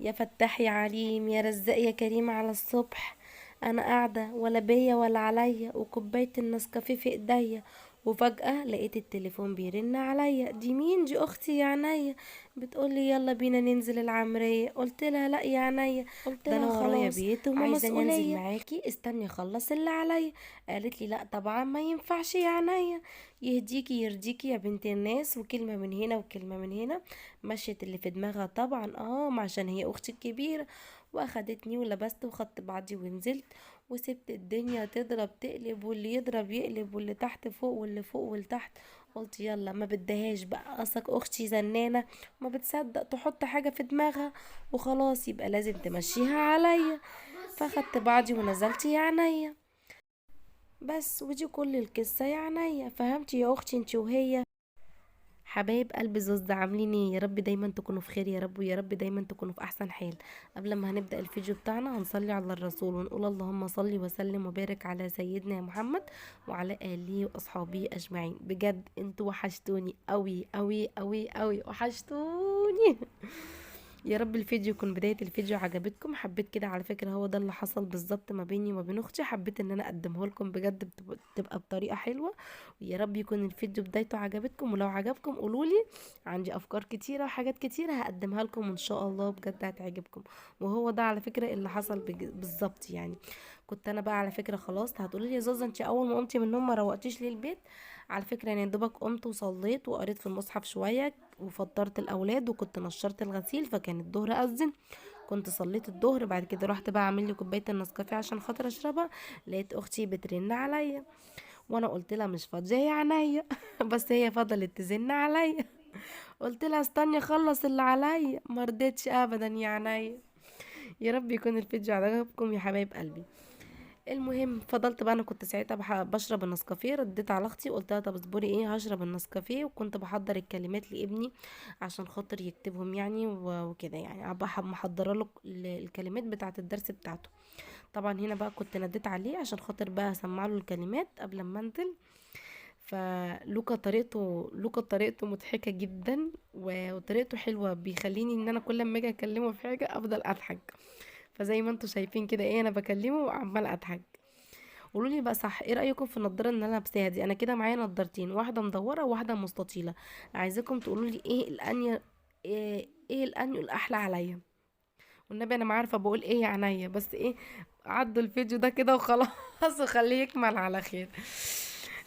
يا فتاح يا عليم يا رزاق يا كريم، على الصبح انا قاعدة ولا بيا ولا عليا وكوبايه النسكافيه في ايديا، وفجاة لقيت التليفون بيرن عليا. دي مين؟ دي اختي يا عينيا، بتقولي يلا بينا ننزل العمرية. قلت لها لا يا عينيا، قلت ده انا لها ورايا خلاص بيت عايزاني انزل ومسؤولية، معاكي، استني اخلص اللي عليا. قالت لي لا طبعا ما ينفعش يا عينيا، يهديكي يرضيكي يا بنت الناس، وكلمه من هنا وكلمه من هنا. مشيت اللي في دماغها طبعا، ما عشان هي اختي الكبيرة. واخدتني ولبست وخدت بعضي ونزلت، وسبت الدنيا تضرب تقلب، واللي يضرب يقلب، واللي تحت فوق واللي فوق واللي تحت. قلت يلا ما بدهاش بقى، اصلك اختي زنانه ما بتصدق تحط حاجة في دماغها وخلاص، يبقى لازم تمشيها عليا. فاخدت بعضي ونزلت يا عينيا بس، ودي كل القصة يا عينيا. فهمتي يا اختي انتي وهي؟ حبايب قلب زوز، عاملين ايه؟ يا رب دايما تكونوا في خير يا رب، ويا رب دايما تكونوا في احسن حال. قبل ما هنبدا الفيديو بتاعنا هنصلي على الرسول ونقول اللهم صل وسلم وبارك على سيدنا محمد وعلى اله واصحابه اجمعين. بجد انتوا وحشتوني قوي قوي قوي قوي، وحشتوني. يا رب الفيديو يكون بداية الفيديو عجبتكم. حبيت كده على فكرة، هو ده اللي حصل بالظبط ما بيني وما بين اختي، حبيت ان انا اقدمه لكم بجد، بتبقى بطريقة حلوة. ويا رب يكون الفيديو بدايته عجبتكم، ولو عجبكم قولولي، عندي افكار كتيرة وحاجات كتيرة هقدمها لكم ان شاء الله، بجد هتعجبكم. وهو ده على فكرة اللي حصل بالظبط. كنت انا بقى على فكرة خلاص، هتقولي لي يا زوزة انت اول ما قمتي من النوم ما روقتيش ليه البيت؟ على فكرة يا دوبك قمت وصليت وقريت في المصحف شوية وفطرت الاولاد، وكنت نشرت الغسيل، فكان الظهر اذن، كنت صليت الظهر. بعد كده رحت بقى اعمل لي كوباية النسكافيه عشان خاطر اشربها، لقيت اختي بترن عليا، وانا قلت لها مش فاضية يا عينيا بس هي فضلت تزن عليا، قلت لها استني اخلص اللي عليا، ما رضيتش ابدا يا عينيا. يا رب يكون الفيديو عجبكم يا حبايب قلبي. المهم فضلت بقى، انا كنت ساعتها بشرب النسكافيه، رديت على اختي وقلت لها طب اصبري ايه هشرب النسكافيه، وكنت بحضر الكلمات لابني عشان خاطر يكتبهم وكده، ابقى محضرة له الكلمات بتاعه الدرس بتاعته. طبعا هنا بقى كنت ناديت عليه عشان خاطر بقى اسمع له الكلمات قبل ما انزل. فلوكا طريقته، لوكا طريقته مضحكة جدا وطريقته حلوة، بيخليني ان انا كل ما اجي اكلمه في حاجة افضل اضحك. فزي ما انتوا شايفين كده ايه، انا بكلمه وعمال اضحك. قولوا لي بقى صح، ايه رايكم في النضارة اللي انا لابساها دي؟ انا كده معايا نضارتين، واحدة مدورة وواحدة مستطيله. عايزاكم تقولوا لي ايه الانيا، ايه الانيو الاحلى عليا. والنبي انا ما عارفه بقول ايه يا عينيا، بس ايه عدوا الفيديو ده كده وخلاص وخليه يكمل على خير.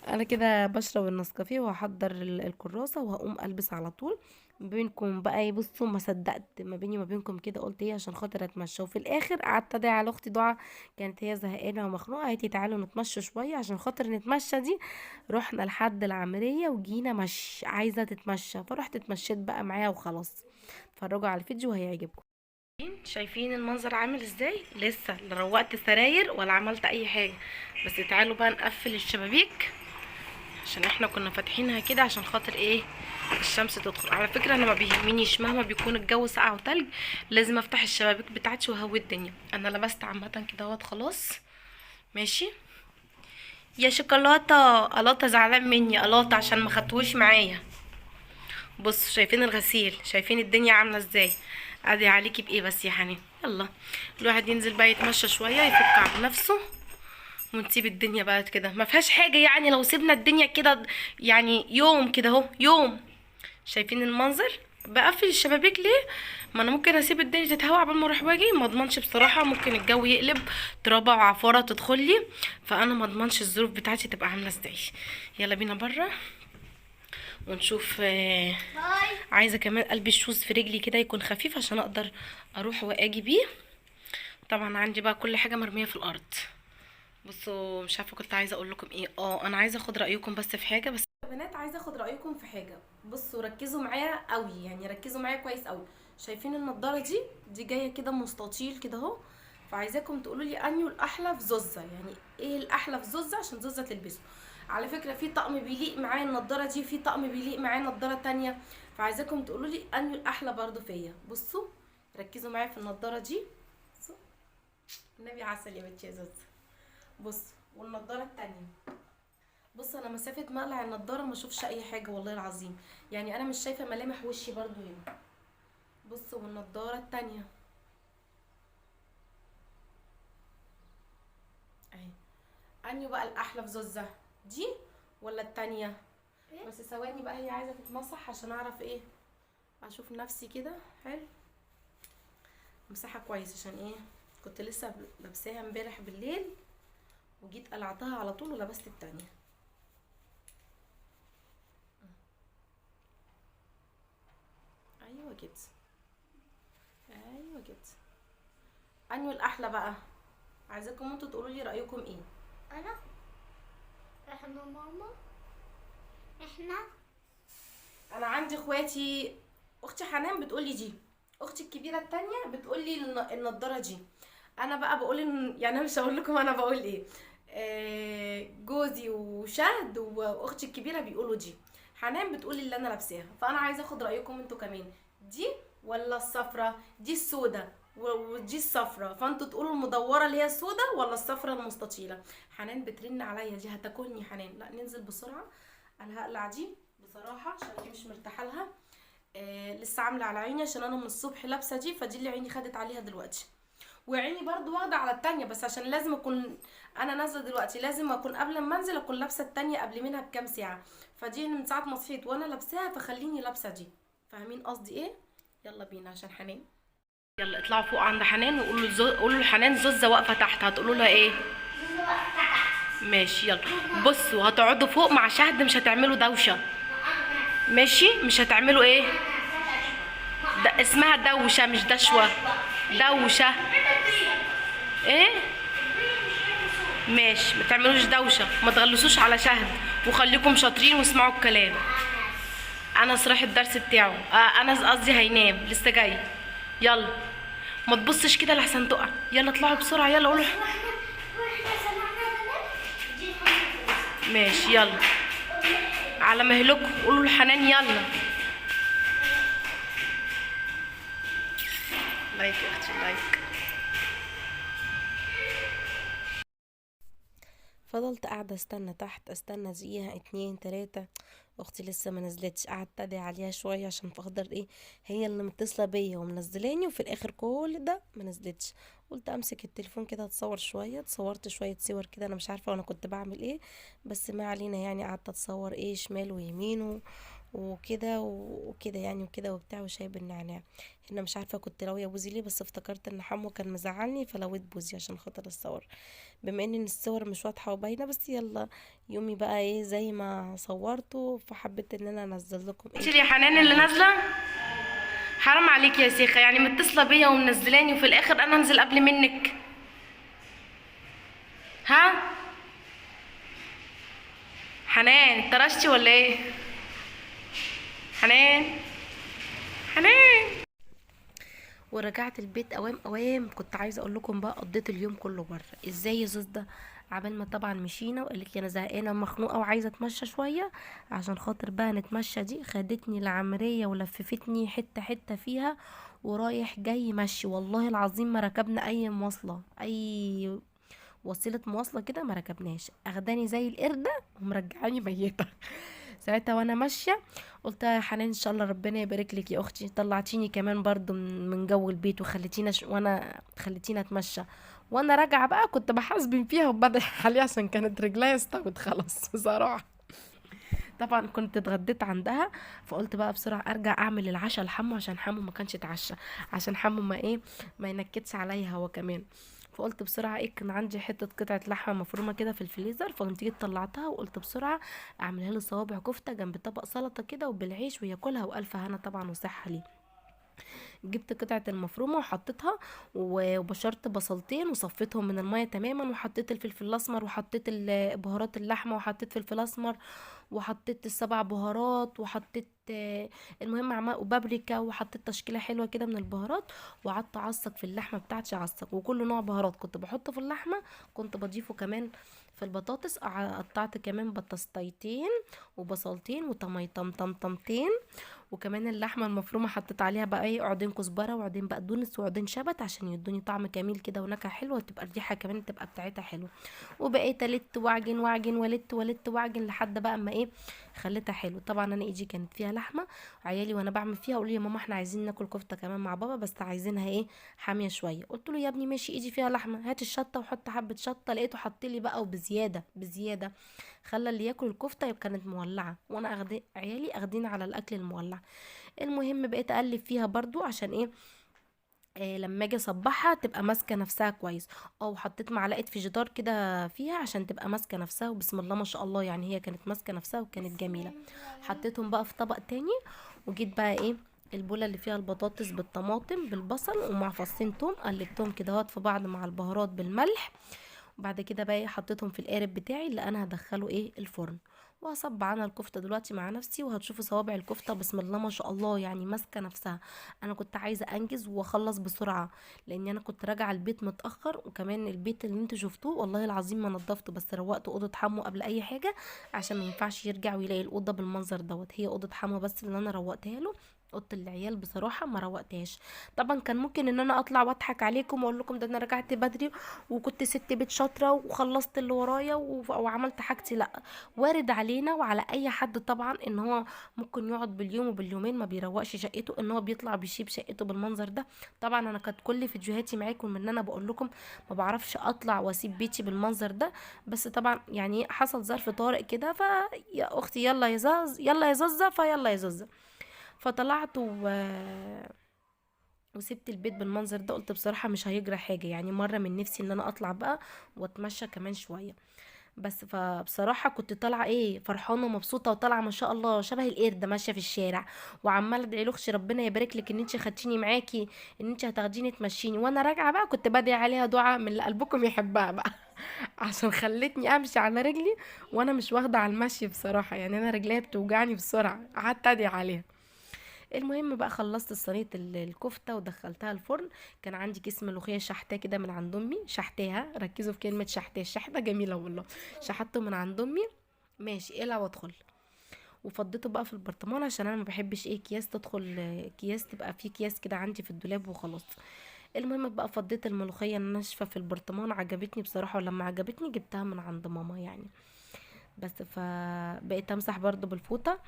انا كده بشرب النسكافيه وهحضر الكراسة وهقوم البس على طول. بينكم بقى ايه، بصوا ما صدقت ما بيني وما بينكم كده، قلت ايه عشان خاطر اتمشى. وفي الاخر قعدت ادعي على اختي دعاء، كانت هي زهقانه ومخنوقه، قالت لي تعالوا نتمشى شوية عشان خاطر نتمشى. دي رحنا لحد العمرية وجينا مش عايزه تتمشى، فرحت اتمشيت بقى معاها وخلاص. اتفرجوا على الفيديو وهيعجبكم. شايفين المنظر عامل ازاي؟ لسه لا روقت سراير ولا عملت اي حاجة، بس تعالوا بقى نقفل الشبابيك عشان احنا كنا فاتحينها كده عشان خاطر ايه الشمس تدخل. على فكرة انا ما بيهمنيش مهما بيكون الجو ساقع وتلج، لازم افتح الشبابيك بتاعتي وهوي الدنيا. انا لبست عامة كده اهوت خلاص ماشي. يا شوكولاتة قلاطه زعلان مني قلاطه عشان ما خدتهوش معايا. بصوا شايفين الغسيل، شايفين الدنيا عامله ازاي؟ ادي عليكي بايه بس يا حنين. يلا الواحد ينزل بقى يتمشى شوية يفك عن نفسه، ونسيب الدنيا بقى كده ما فيهاش حاجة. لو سيبنا الدنيا كده يوم كده اهو يوم. شايفين المنظر؟ بقفل الشبابيك ليه؟ ما انا ممكن اسيب الدنيا تتهوى قبل ما اروح واجي، ما اضمنش بصراحة، ممكن الجو يقلب ترابه وعفاره تدخل لي، فانا ما اضمنش الظروف بتاعتي تبقى عامله ازاي. يلا بينا بره ونشوف. عايزه كمان البس شوز في رجلي كده يكون خفيف عشان اقدر اروح واجي بيه. طبعا عندي بقى كل حاجة مرمية في الارض. بصوا مش عارفه كنت عايزه اقول لكم ايه، انا عايزه اخد رايكم بس في حاجة. بس يا بنات عايزه اخد رايكم في حاجة. بصوا ركزوا معايا قوي، ركزوا معايا كويس قوي. شايفين النضارة دي؟ دي جاية كده مستطيل كده اهو، فعايزاكم تقولوا لي انيو الاحلى في زوزه، يعني ايه الاحلى في زوزه عشان زوزه تلبسه. على فكرة في طقم بيليق معايا النضارة دي، في طقم بيليق معايا نضاره تانية، فعايزاكم تقولوا لي انيو الاحلى برضو فيا. بصوا ركزوا معايا في النضارة دي. بصوا النبي عسل يا بنتي يا زوزه. بصوا والنضاره التانية. بصوا انا مسافة ما اقلع النضارة ما اشوفش اي حاجة والله العظيم، انا مش شايفه ملامح وشي برضو هنا. بصوا والنضاره التانية اهي. انيو بقى الاحلى في زوزة، دي ولا التانية؟ بس ثواني بقى، هي عايزه تتمسح عشان اعرف ايه، اشوف نفسي كده. حلو، مسحها كويس عشان ايه، كنت لسه لابساها امبارح بالليل وجيت قلعتها على طول ولبست التانية. ايوه كده، ايوه كده. انهي الاحلى بقى؟ عايزاكم انتوا تقولوا لي رايكم ايه. انا احنا ماما احنا انا عندي اخواتي، اختي حنان بتقولي دي، اختي الكبيرة التانية بتقولي النضارة دي. انا بقى بقول ان يعني انا مش هقول لكم انا بقول ايه. جوزي وشهد واختي الكبيرة بيقولوا دي، حنان بتقول اللي انا لابساها. فانا عايزه اخد رايكم انتوا كمان، دي ولا الصفرة؟ دي السودة ودي الصفرة، فانتوا تقولوا المدوره اللي هي السودة ولا الصفرة المستطيله. حنان بترن عليا، دي هتاكلني حنان. لا ننزل بسرعة، انا هقلع دي بصراحة عشان دي مش مرتاحة لها. لسه عامله على عيني عشان انا من الصبح لابسه دي، فدي اللي عيني خدت عليها دلوقتي. وعيني برضو واخده على التانية، بس عشان لازم اكون انا نازله دلوقتي، لازم اكون قبل ما انزل اكون لابسه التانية قبل منها بكام ساعة. فدي من ساعة ما صحيت وانا لابساها، فخليني لابسه دي. فاهمين قصدي ايه؟ يلا بينا عشان حنان. يلا اطلعوا فوق عند حنان وقولوا قولوا لحنان زوزه واقفة تحت. هتقولوا لها ايه؟ زوزة واقفة تحت. ماشي يلا. بصوا هتقعدوا فوق مع شهد، مش هتعملوا دوشه، ماشي؟ مش هتعملوا ايه؟ ده اسمها دوشه مش دشوه، دوشه. ايه؟ ماشي، ما تعملوش دوشه، ما تغلسوش على شهد، وخليكم شاطرين واسمعوا الكلام. انس راح الدرس بتاعه، انس قصدي هينام لسه جاي. يلا ما تبصش كده لحسن تقع. يلا اطلعوا بسرعة، يلا قولوا. واحنا سمعنا دي الحمد. ماشي يلا على مهلكم، قولوا لحنان يلا. like يا اختي like. فضلت قاعدة استنى تحت، استنى دقيقة 2 3، اختي لسه ما نزلتش. قعدت ادعي عليها شوية عشان خاطر ايه، هي اللي متصلة بيا ومنزلاني، وفي الاخر كل ده ما نزلتش. قلت امسك التليفون كده اتصور شوية، اتصورت شوية صور كده، انا مش عارفة وانا كنت بعمل ايه، بس ما علينا يعني. قعدت اتصور ايه شمال ويمين وكده وكده يعني وكده وبتاع، وشاي بالنعناع. هنا مش عارفة كنت لاوية بوزي ليه، بس افتكرت ان حمو كان مزعلني فلويت بوزي عشان خاطر الصور، بما ان الصور مش واضحة وباينة. بس يلا يومي بقى ايه زي ما صورته، فحبيت ان انا انزل لكم ايه. انتي يا حنان اللي نازله، حرام عليك يا شيخه، يعني متصلة بيا ومنزلاني وفي الاخر انا انزل قبل منك. ها حنان اترشتي ولا ايه؟ حنان حنان. ورجعت البيت اوام اوام. كنت عايزه اقول لكم بقى قضيت اليوم كله بره ازاي يا زوزة. عبال ما طبعا مشينا وقالت لي انا زهقانه ومخنوقه وعايزه اتمشى شوية، عشان خاطر بقى نتمشى دي خدتني العمرية ولففتني حتة حتة فيها ورايح جاي مشي. والله العظيم ما ركبنا اي مواصلة، اي وسيلة مواصلة كده ما ركبناش، اخداني زي القردة ومرجعاني ميته. ساعتها وانا ماشية قلت يا حنان ان شاء الله ربنا يبارك لك يا اختي، طلعتيني كمان برضو من جو البيت وخليتينا وانا خليتينا اتمشى. وانا راجعه بقى كنت بحاسبن فيها وبدعي عليها عشان كانت رجليا استوت خلاص بصراحة. طبعا كنت اتغديت عندها، فقلت بقى بسرعة ارجع اعمل العشاء لحمو عشان حمو ما كانش اتعشى، عشان حمو ما ايه ما ينكدش عليا هو كمان. فقلت بسرعة ايه، كان عندي حتة قطعه لحمه مفرومه كده في الفريزر، فقمت جيت طلعتها وقلت بسرعة اعملها له صوابع كفته جنب طبق سلطة كده وبالعيش وياكلها، والف هنا طبعا وصحة ليه. جبت قطعه المفرومه وحطيتها وبشرت بصلتين وصفيتهم من المية تماما، وحطيت الفلفل الاسمر وحطيت بهارات اللحمة وحطيت فلفل اسمر وحطيت السبع بهارات وحطيت، المهم وبابريكا، وحطيت تشكيله حلوة كده من البهارات، وقعدت اعصق في اللحمة بتاعتي اعصق، وكل نوع بهارات كنت بحطه في اللحمة كنت بضيفه كمان في البطاطس. قطعت كمان بطاطستين وبصلتين وطماطم طمطمتين، وكمان اللحمة المفرومه حطيت عليها بقى ايه عودين كزبره وعودين بقدونس وعودين شبت عشان يدوني طعم جميل كده ونكهه حلوة، وتبقى الريحة كمان تبقى بتاعتها حلوة. وبقيت الت واعجن واعجن والت والت واعجن لحد بقى اما ايه خليتها حلو. طبعا انا ايدي كانت فيها لحمه، عيالي وانا بعمل فيها قالوا لي يا ماما احنا عايزين ناكل كفته كمان مع بابا، بس عايزينها ايه حامية شوية. قلت له يا ابني ماشي، ايدي فيها لحمه، هات الشطه وحط حبه شطه. لقيته حط لي بقى وبزياده بزيادة، خلى اللي ياكل الكفتة يبقى كانت مولعه، وانا عيالي اخدين على الاكل المولع. المهم بقيت اقلب فيها برضو عشان ايه، لما اجي اصبحها تبقى ماسكه نفسها كويس. او حطيت معلقه فيجيتار كده فيها عشان تبقى ماسكه نفسها، وبسم الله ما شاء الله يعني هي كانت ماسكه نفسها وكانت جميلة. حطيتهم بقى في طبق تاني، وجيت بقى ايه البوله اللي فيها البطاطس بالطماطم بالبصل ومع فصين توم، قلبتهم كده اهوت في بعض مع البهارات بالملح. وبعد كده بقى ايه حطيتهم في القارب بتاعي اللي انا هدخله ايه الفرن، وهصب عنها الكفتة دلوقتي مع نفسي، وهتشوفوا صوابع الكفتة بسم الله ما شاء الله يعني ماسكه نفسها. انا كنت عايزه انجز واخلص بسرعة، لان انا كنت راجعه البيت متاخر، وكمان البيت اللي انتوا شفتوه والله العظيم ما نضفته، بس روقت اوضة حمو قبل اي حاجة عشان ما ينفعش يرجع ويلاقي الاوضة بالمنظر دوت. هي اوضة حمو بس اللي انا روقتها له، اوضة العيال بصراحة ما روقتهاش. طبعا كان ممكن ان انا اطلع واضحك عليكم واقول لكم ده انا رجعت بدري وكنت ست بيت شاطرة وخلصت اللي ورايا وعملت حاجتي. لا، وارد علينا وعلى اي حد طبعا ان هو ممكن يقعد باليوم وباليومين ما بيروقش شقته، ان هو بيطلع بيشيب شقته بالمنظر ده. طبعا انا كانت كل فيديوهاتي معاكم ان انا بقول لكم ما بعرفش اطلع واسيب بيتي بالمنظر ده، بس طبعا يعني حصل ظرف طارئ كده، فيا اختي يلا يا زاز يلا يا زوزه، فيلا يا زوزه، فطلعت وسبت البيت بالمنظر ده. قلت بصراحة مش هيجرى حاجة، يعني مرة من نفسي ان انا اطلع بقى واتمشى كمان شوية بس. فبصراحة كنت طالعة ايه فرحانة ومبسوطة، وطالعة ما شاء الله شبه القرد ماشية في الشارع، وعمالة ادعي لاختي ربنا يبارك لك ان انت خدتيني معاكي، ان انت هتاخديني تمشيني. وانا راجعة بقى كنت بدعي عليها دعاء من اللي قلبكم يحبها بقى عشان خلتني امشي على رجلي وانا مش واخدة على المشي بصراحة، يعني انا رجليا بتوجعني بسرعة، قعدت ادعي عليها. المهم بقى خلصت صينية الكفتة ودخلتها الفرن. كان عندي كيس ملوخية شحتاه كده من عند امي، شحتاها، ركزوا في كلمة شحتاه، الشحته جميلة والله، شحته من عند امي ماشي الع وادخل، وفضيته بقى في البرطمان عشان انا ما بحبش ايه اكياس تدخل، اكياس تبقى في اكياس كده عندي في الدولاب وخلاص. المهم بقى فضيت الملوخية الناشفه في البرطمان، عجبتني بصراحة، ولما عجبتني جبتها من عند ماما يعني بس. فبقيت امسح برضو بالفوطه،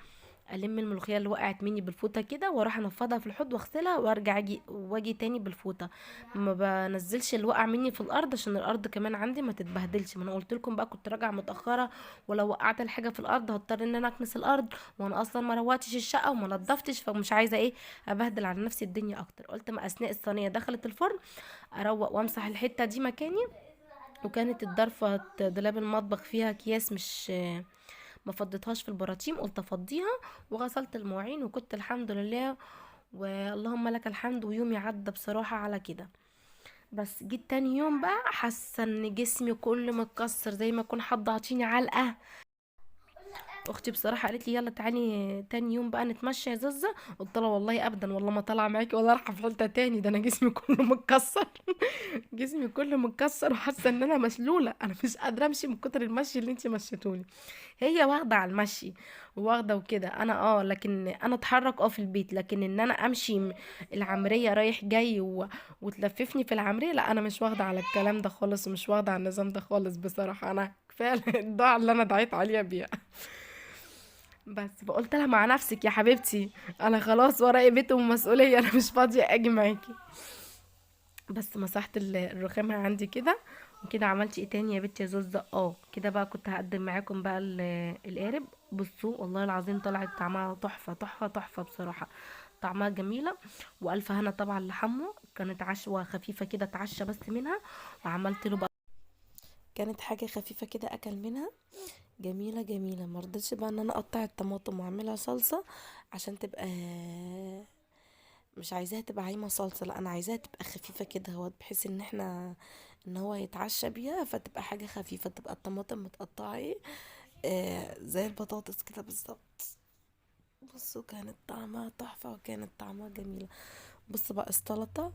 الم الملوخية اللي وقعت مني بالفوطه كده، واروح انفضها في الحوض واغسلها، وارجع اجي واجي تاني بالفوطه، ما بنزلش اللي وقع مني في الارض عشان الارض كمان عندي ما تتبهدلش. ما انا قلت لكم بقى كنت راجعه متاخرة، ولو وقعت الحاجة في الارض هضطر ان انا اكنس الارض، وانا اصلا ما روقتش الشقة وما نضفتش، فمش عايزه ايه ابهدل على نفسي الدنيا اكتر. قلت ما اثناء الصينية دخلت الفرن اروق وامسح الحتة دي مكاني. وكانت الضرفه دولاب المطبخ فيها اكياس مش ما فضيتهاش في البراطيم، قلت افضيها، وغسلت المواعين، وكنت الحمد لله واللهم لك الحمد، ويومي عدى بصراحة على كده. بس جيت تاني يوم بقى حاسة ان جسمي كله متكسر، زي ما يكون حد عاطيني علقة. اختي بصراحة قالت لي يلا تعالي تاني يوم بقى نتمشى يا زوزة، قلت لها والله ابدا، والله ما طالعة معاكي ولا رايحة في حتة تاني، ده انا جسمي كله متكسر جسمي كله متكسر، وحاسة ان انا مشلولة، انا مش قادرة امشي من كتر المشي اللي انتي مشيتوني. هي واخدة على المشي واخدة وكده، انا لكن انا اتحرك في البيت، لكن ان انا امشي العمرية رايح جاي وتلففني في العمرية، لا انا مش واخدة على الكلام ده خالص، ومش واخدة على النظام ده خالص بصراحة. انا كفاية الدعاء اللي انا دعيت عليها بيها بس. فقلت لها مع نفسك يا حبيبتي، انا خلاص ورايا بيت ومسؤولية، انا مش فاضية اجي معاكي. بس مسحت الرخامة عندي كده وكده. عملت ايه تاني يا بنتي يا زوزة؟ كده بقى كنت هقدم معاكم بقى القارب. بصوا والله العظيم طلعت طعمها تحفة تحفة تحفة بصراحة، طعمها جميلة. والف هنا طبعا لحمو، كانت عشوة خفيفة كده اتعشى بس منها، وعملت له بقى كانت حاجة خفيفة كده اكل منها، جميلة جميلة. ما رضيتش بقى ان انا اقطع الطماطم واعملها صلصة عشان تبقى، مش عايزاها تبقى عايمة صلصة، لا انا عايزاها تبقى خفيفة كده اهوت، بحيث ان احنا ان هو يتعشى بيها، فتبقى حاجة خفيفة، تبقى الطماطم متقطعة ايه، زي البطاطس كده بالظبط. بصوا كانت طعمها تحفة وكانت طعمها جميلة. بصوا بقى السلطة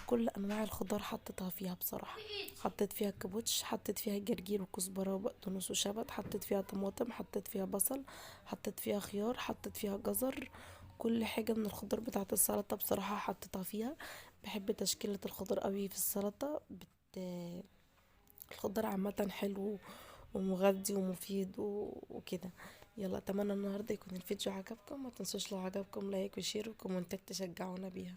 كل انواع الخضار حطيتها فيها بصراحة، حطيت فيها كابوتش، حطيت فيها جرجير وكزبرة وبقدونس وشبت، حطيت فيها طماطم، حطيت فيها بصل، حطيت فيها خيار، حطيت فيها جزر، كل حاجة من الخضار بتاعت السلطة بصراحة حطيتها فيها. بحب تشكيلة الخضار قوي في السلطة، الخضار عامة حلو ومغذي ومفيد وكده. يلا اتمنى النهارده يكون الفيديو عجبكم. ما تنسوش لو عجبكم like و share وكومنتات تشجعونا بيها.